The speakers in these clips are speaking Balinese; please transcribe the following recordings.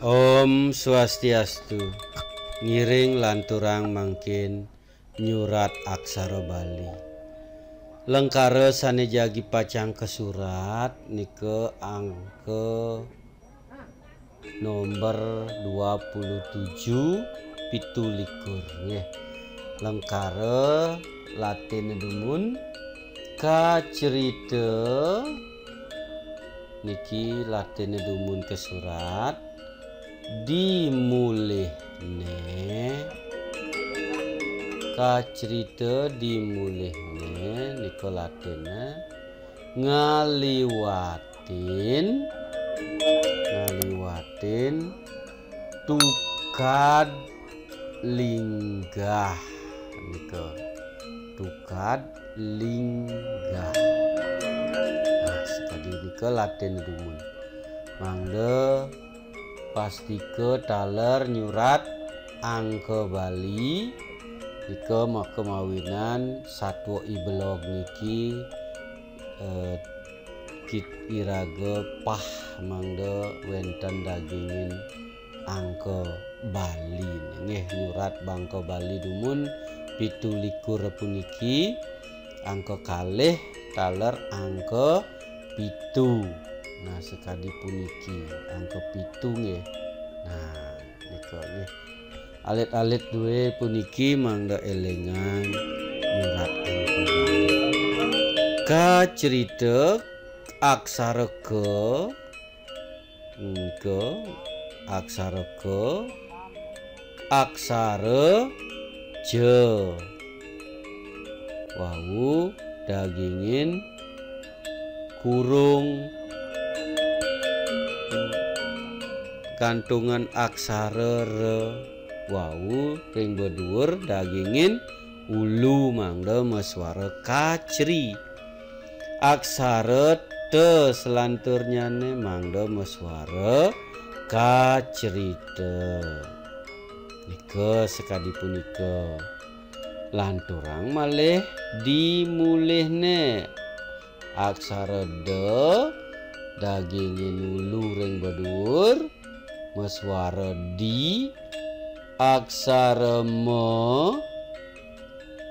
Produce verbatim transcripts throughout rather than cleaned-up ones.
Om Swastiastu. Ngiring lanturang mangkin nyurat aksara Bali. Lengkara sane jagi pacang kasurat nika angka nomor dua puluh tujuh, pitu likur, nggih. Lengkara Latin dumun, kacrita, niki Latin dumun kasurat, dimulihne, kacrita dimulihne, nika Latinne, ngaliwatin, ngaliwatin tukad linggah, nika tukad linggah. Nah, sakadi nika Latin dumun. Mangda pastika taler nyurat angka Bali, nika maka mawinan satwa I Belog niki, eh, kit iraga pah mangda wenten dagingin angka Bali. Nggih, nyurat bangka Bali dumun pitu likur puniki, angka kalih taler angka pitu. Nah, sakadi puniki, angka pitu nggih. Nah, nika nggih. Alit-alit duwe puniki mangda elingang nyurat angka Bali. Kacrita aksara ka, nika aksara ka, aksara ja. Wau dagingin kurung, gantungan aksara ra. Wau ring baduur dagingin ulu mangda maswara kacri. Aksara ta salanturnyane mangda maswara kacrita. Nika sakadi punika. Lanturang malih dimulihne. Aksara da dagingin ulu ring baduur, maswara di. Aksara ma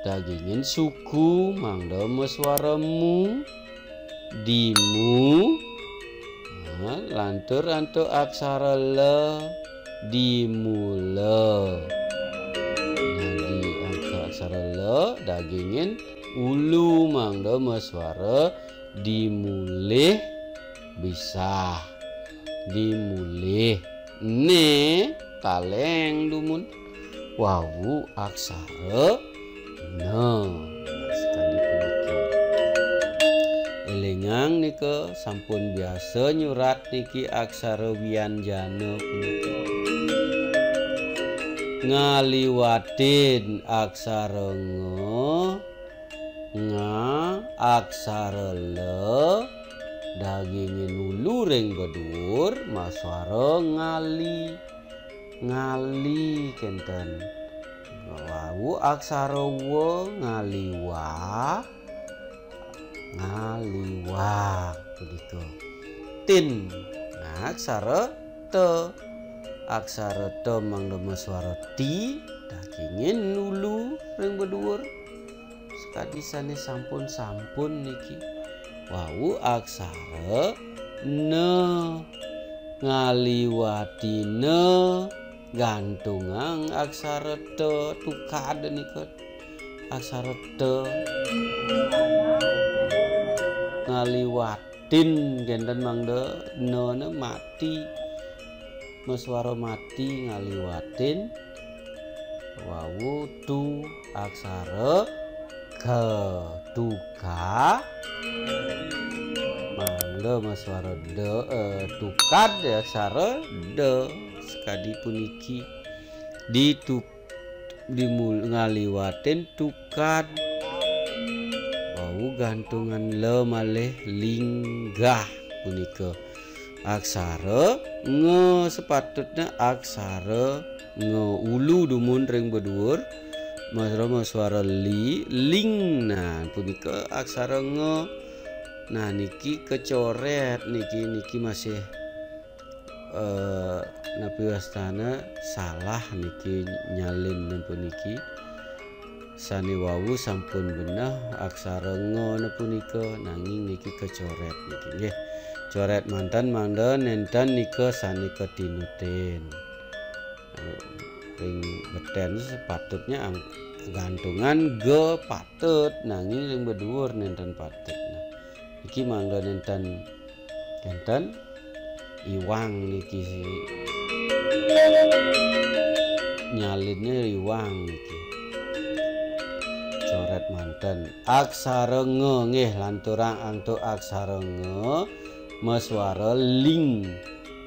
dagingin suku, mangda maswara mu. Dimu. Nah, lantur antuk aksara la, dimula. Nah, di angka aksara la dagingin ulu, mangda maswara dimulih, bisah. Dimulih. Ne taleng dumun. Wau aksara na. Sakadi puniki. Elingang nika sampun biasa nyurat niki aksara wianjana puniki. Ngaliwatin aksara nga, nga, aksara la, dagingin ulu ring baduur, maswara ngali. Ngali kenten. Wau aksara wa, ngaliwa, ngaliwa, begitu. Tin. Nah, aksara ta. Aksara ta mangda maswara ti, dagingin ulu ring baduur. Sakadi sane sampun-sampun niki. Wau aksara na, ngaliwatina, gantungang aksara ta, tukad nika aksara ta. Ngaliwatin kenten mangda na ne mati. Maswara mati ngaliwatin. Wau tu aksara ka, tuka. Mangda maswara da, eh, tukad aksara da. Sakadi puniki. Ditu-, dimul-, ngaliwatin tukad. Wau gantungan la malih linggah punika. Aksara nga, sepatutnya aksara nga ulu dumun ring baduur, maswara, maswara li, ling. Nah, punika aksara nga. Nah, niki kacoret niki, niki masih eh, napi wastana salah niki nyalin puniki. Sane wau sampun beneh aksara nga punika, nanging niki kacoret niki nggih. Coret manten mangda nenten nika sane katinutin. Ring beten sepatutnya ang-, gantungan ga patut, nanging ring beduur nenten patut. Nah, niki mangda nenten, nenten iwang niki si-, nyalinnya iwang niki. Coret manten. Aksara nga nggih, lanturang antuk aksara nga maswara ling.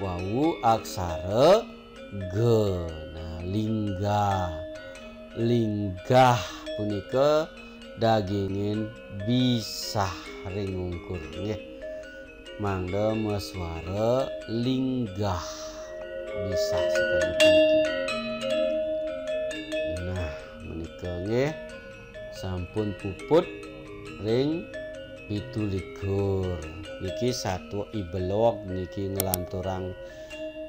Wau aksara ga. Nah, lingga. Linggah punika dagingin bisah ring ungkur nggih. Mangda maswara linggah. Bisah sakadi puniki. Nah, menika nggih sampun puput ring pitu likur. Niki satua I Belog niki nglanturang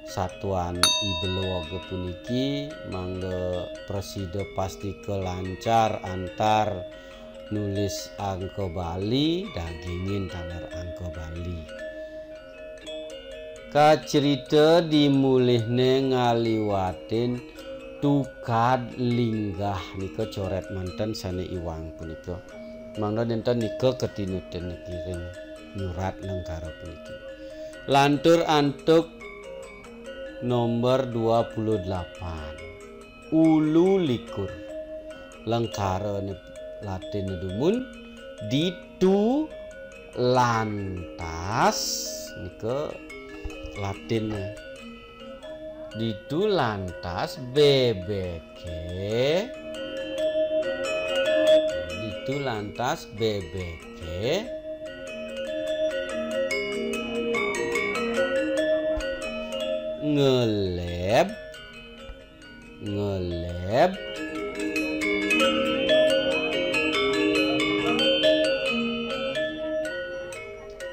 satuan I Belog puniki mangda prasida pastika lancar antar nulis angka Bali, dagingin taler angka Bali. Kacerita dimulihne ngaliwatin tukad linggah nika coret manten sane iwang punika. Mangda nenten nika katinutin niki ring nyurat lengkara puniki. Lantur antuk nomor dua puluh delapan. Ulu likur. Lengkara ni Latin dumun ditu lantas nika Latin. Ditu lantas bebeke. Ditu lantas bebeke ngeleb, ngeleb.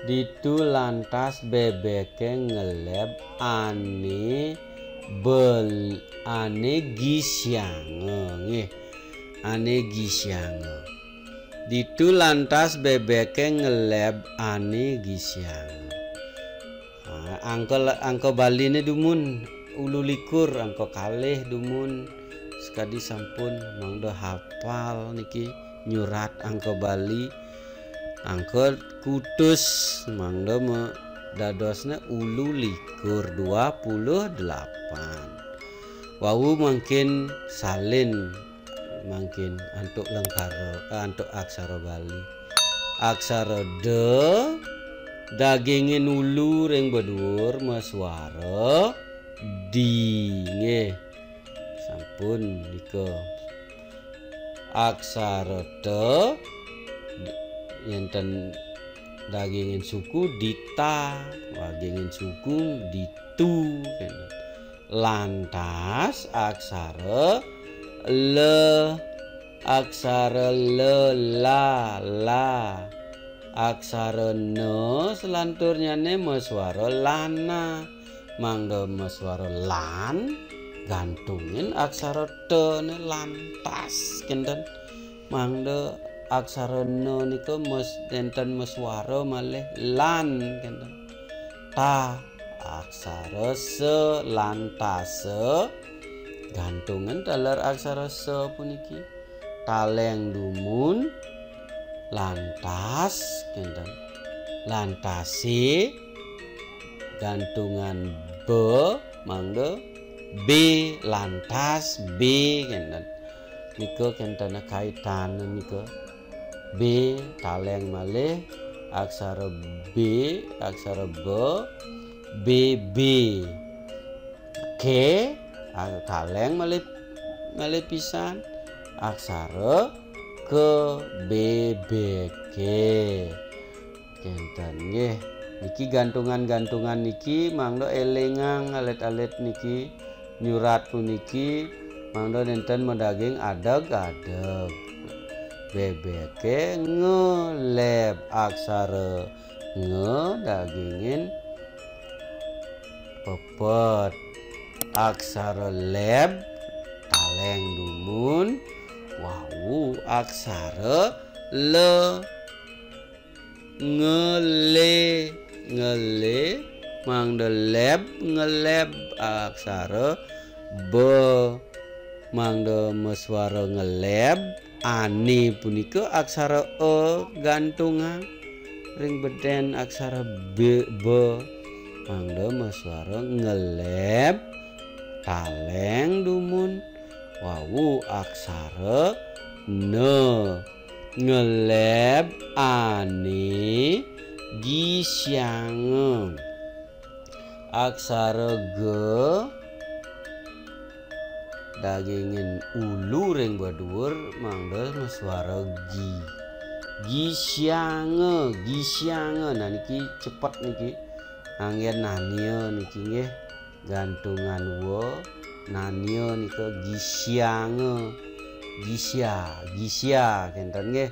Ditu lantas bebeke ngeleb ane bel-, ane gisyanga nggih. Ane gisyanga. Ditu lantas bebeke ngeleb ane gisyanga. Ah, angka la-, angka Baline dumun ulu likur, angka kalih dumun sakadi sampun mangda hafal niki nyurat angka Bali. Angka kutus mangda ma-, dadosne ulu likur dua puluh delapan. Wau mangkin salin mangkin antuk lengkara, eh, antuk aksara Bali. Aksara da dagingin ulu ring beduur maswara di nggih. Sampun nika. Aksara ta d-, enten dagingin suku dita, dagingin suku ditu kena. Lantas aksara la, aksara la, la, la. Aksara na selanturnyane maswara lana. Mangda maswara lan, gantungin aksara ta ne lantas kenten. Mangda aksara na nika mas-, nenten maswara malih lan kenten. Ta, aksara sa, lantasa, gantungin taler aksara sa puniki. Taleng dumun, lantas kenten. Lantase, gantungan ba, mangda B, lantas B kenten. Nika kenten kaitan nika. B, taleng malih aksara B, aksara ba, B B. Ke, ah, taleng malih, malih pisan aksara ke, bebeke. Kenten nggih. Niki gantungan-gantungan niki mangda elingang alit-alit niki nyurat puniki mangda nenten madaging adeg-adeg. Bebeke ngeleb aksara nge dagingin pepet. Aksara leb, taléng dumun, wau aksara le. Ngelé, ngelé, mangda leb, ngeleb, aksara be, mangda maswara ngeleb, ané punika aksara e gantungan ring beden aksara be, be, mangda maswara ngeleb, taléng dumun, wau aksara ne. Ngeleb ané gisyanga. Aksara ge dagingin ulu ring baduur mangda maswara gi. Gisyanga, gisyanga. Nah, niki cepet niki. Nganggén nania niki nggih. Gantungan wa, nania nika gisyanga. Gisya, gisya, kénten nggih.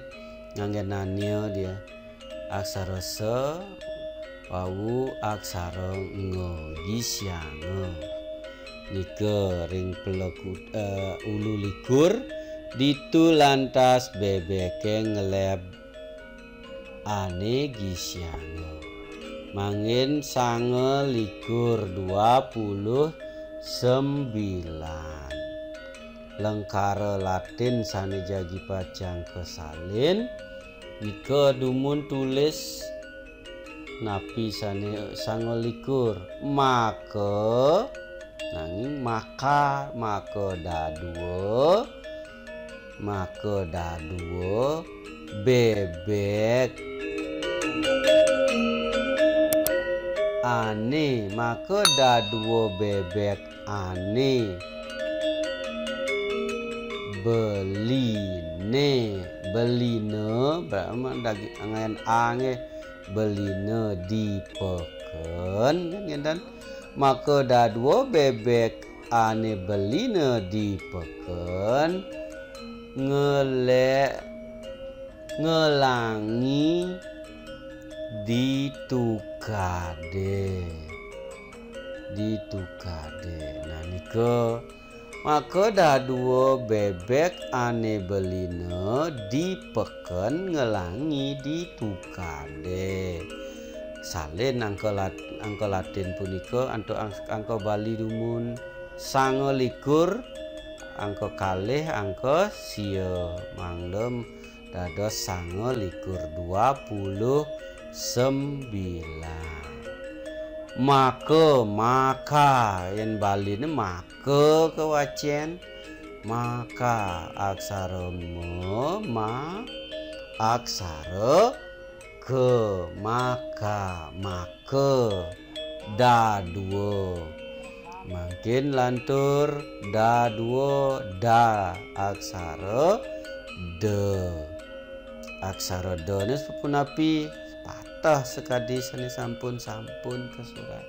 Nganggén nania dia. Aksara sa, wau aksara nga, gisyanga. Nika ring peleku-, eh, ulu likur, ditu lantas bebeke ngeleb ané gisyanga. Mangkin sanga likur dua puluh sembilan. Lengkara Latin sané jagi pacang kasalin, nika dumun tulis napi sané sanga likur. Maka, nanging maka, maka dadua, maka dadua bebek ané, maka dadua bebek ané. Beliné, belina, berarti daging angan angé. Belina dipeken, kan, ngénten. Maka dadua bebek ané belina dipeken, ngelé-, ngelangi ditukadé. Ditukadé. Nah, nika Maka dadua bebek ané belina dipeken ngelangi ditukadé. Salin angka lat-, angka Latin punika antuk ang-, angka Bali dumun sanga likur, angka kalih, angka sia. Mangda dados sanga likur, dua puluh sembilan. Maka, maka, yén Baliné maka kawacén. Maka, aksara ma, ma, aksara ka, maka, maka. Dadua. Mangkin lantur dadua, da, aksara da. Aksara da né sapunapi? Pateh sakadi sané sampun, sampun kasurat.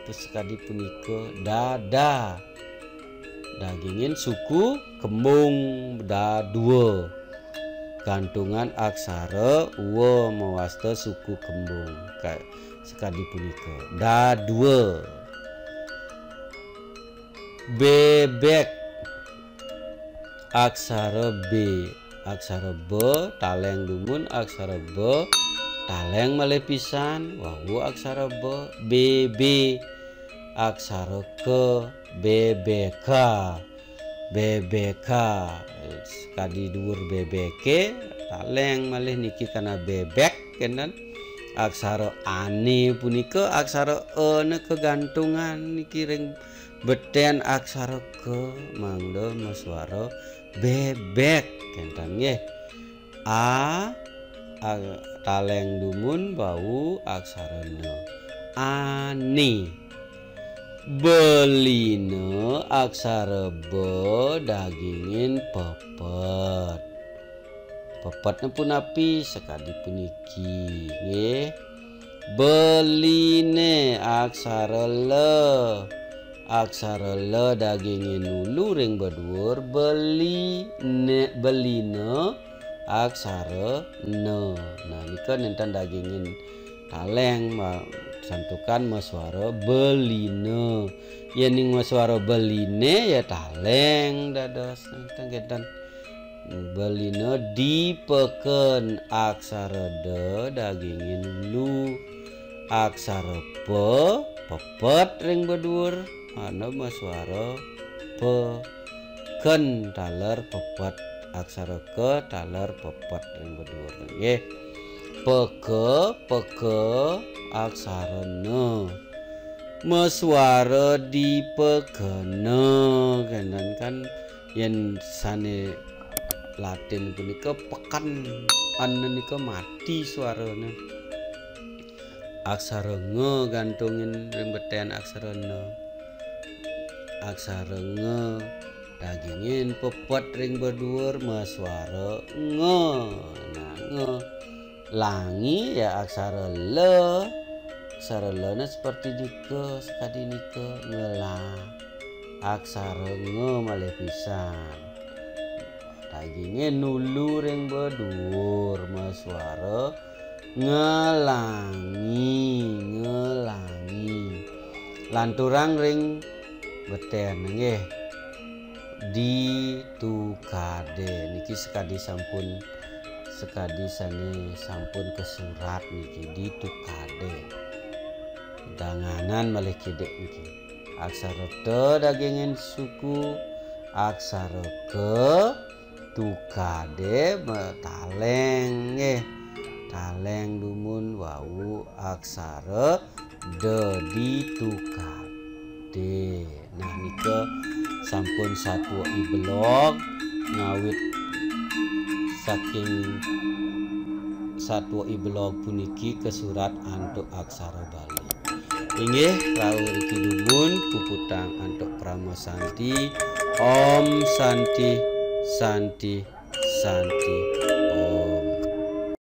Terus sakadi punika, dada. Dagingin suku kembung, dadua. Gantungan aksara wa mawasta suku kembung. Ka-, sakadi punika. Dadua. Bebek. Aksara B. Aksara ba, taléng dumun, aksara ba, taléng malih pisan, wau aksara ba. B B. Aksara ka, bebeka. Bebeka. Sakadi duur bebeke, taléng malih niki kana bebek, kénten. Aksara ané punika, aksara a né kagantungan niki ring beten aksara ka, mangda maswara bebek, kénten nggih. A, a, taléng dumun, wau aksara na. Ané. Belina, aksara ba, dagingin pepet. Pepetné punapi? Sakadi puniki, nggih. Beliné, aksara la. Aksara la dagingin ulu ring baduur, beliné, belina, aksara na. Nah, nika nénten dagingin taléng, ma-, Santukan masuara belina. Yén ning masuara beline ya taléng dados. Ten kénten. Belina dipeken aksara da dagingin lu. Aksara pa pepet ring baduur, ana masuara pa. Ken taler pepet, aksara ka taler pepet ring baduur. Nggih. Peka, peka, aksara na. Masuara dipekena, kénten kan yén sané Latin punika peken, en nika mati suarane. Aksara nga gantungin ring beten aksara na. Aksara nga dagingin pepet ring baduur masuara nga. Nah, nga. Langi ya aksara la. Aksara la na seperti nika, sakadi nika, ngela. Aksara nga malih pisan. Dagingin nulu ring baduur masuara ngelangi, ngelangi. Lanturang ring beten, nggih. Ditukade. Niki sakadi sampun, sakadi sané sampun kasurat niki, ditukade. Danganan malih kidik niki. Aksara ta dagingin suku, aksara ka tukade ma-, taléng, nggih. Taléng dumun wau aksara da ditukade. Nah, nika sampun satua i belog, ngawit saking satua i belog puniki kasurat antuk aksara Bali. Inggih, rauh riki dumun puputang antuk Parama Santi. Om Santi, Santi, Santi.